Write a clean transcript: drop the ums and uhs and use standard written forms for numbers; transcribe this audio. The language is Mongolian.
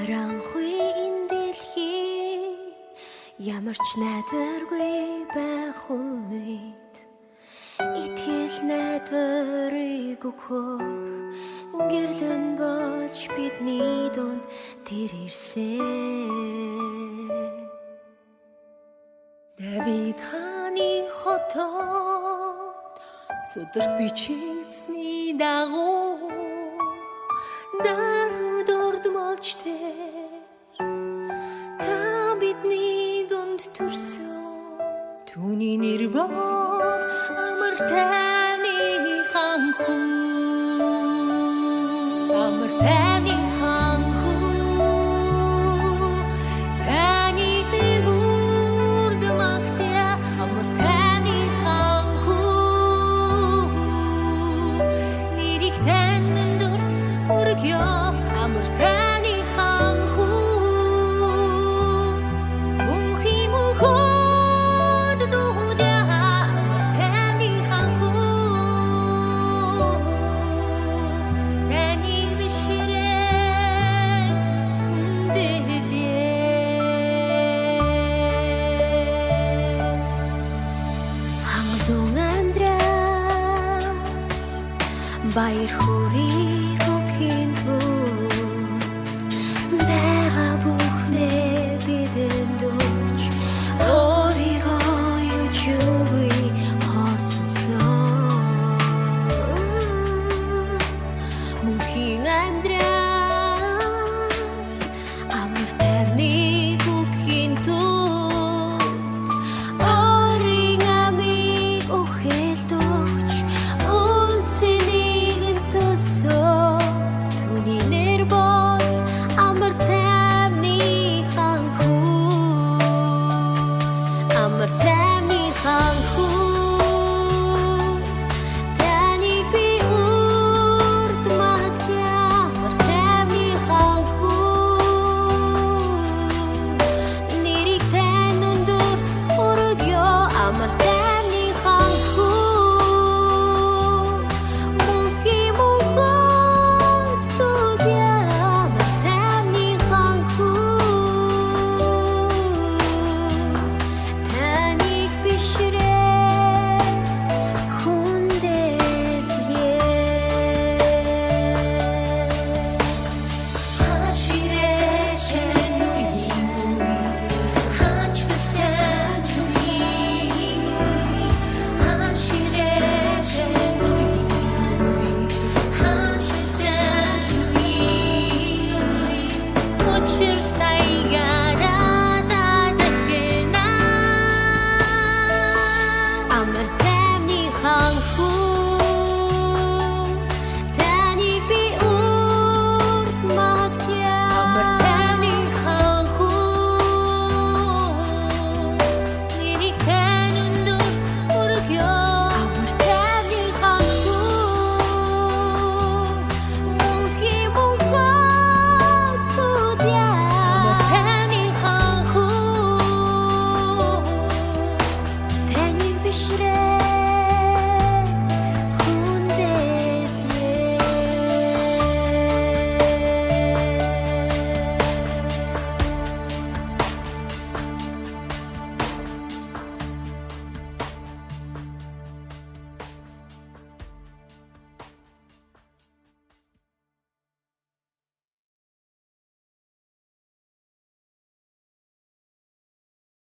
Харанхуй энэ дэлхий ямар ч найдваргүй байх үед итгэл найдварыг өгөхөөр гэрлэн болж бидний дунд тэр ирсэн. Давид хааны хотод сударт бичигдсэний дагуу даруй дурд болж тэр та бидний дунд төрсөн. Түүний нэр бол амар тайвны хаан хүү. Амар тайвны хаан хүү. Таны үрд магтъя, амар тайвны хаан хүү. Нэрийг тань өндөрт өргөё, амар тайвны хаан хүү. Мөнхийн мөнхөд дүүдээ, амар тайвны хаан хүү. Таныг бишрээ хүндэлье. Хангалуун амьдрал баяр хөөрийг өгөхийн тулд байгаа бүхнээ бидэнд өгч өөрийгөө юу ч үгүй хоссон. Мөнхийн амьдрал амар тайвныг өгөхийн тулд өөрийн амийг үхэлд өгч үнэ цэнийг нь төлсөн. Түүний нэр бол амар тайвны хаан хүү. Амар тайвны хаан хүү. Таныг би үрд магтъя, амар тайвны хаан хүү. Нэрийг тань өндөрт өргөё, амар тайвны хаан хүү. Мөнхийн мөнхөд дүүлье, амар тайвны хаан хүү. Таныг бишрээ хүндэлье. Хаан ширээ тань үеийн үе, хаанчлалтай түүний үе. Хаан ширээ тань үеийн үе, хаанчлалтай түүний үе. Учиртайгаараа та захина. Амар тайвны хаан хүү. Таныг би үрд магтъя. Амар тайвны хаан хүү. Нэрийг тань өндөрт өргөё. Амар тайвны хаан хүү. Мөнхийн мөнхөд дүүлье. Амар тайвны хаан хүү. Таныг бишрээ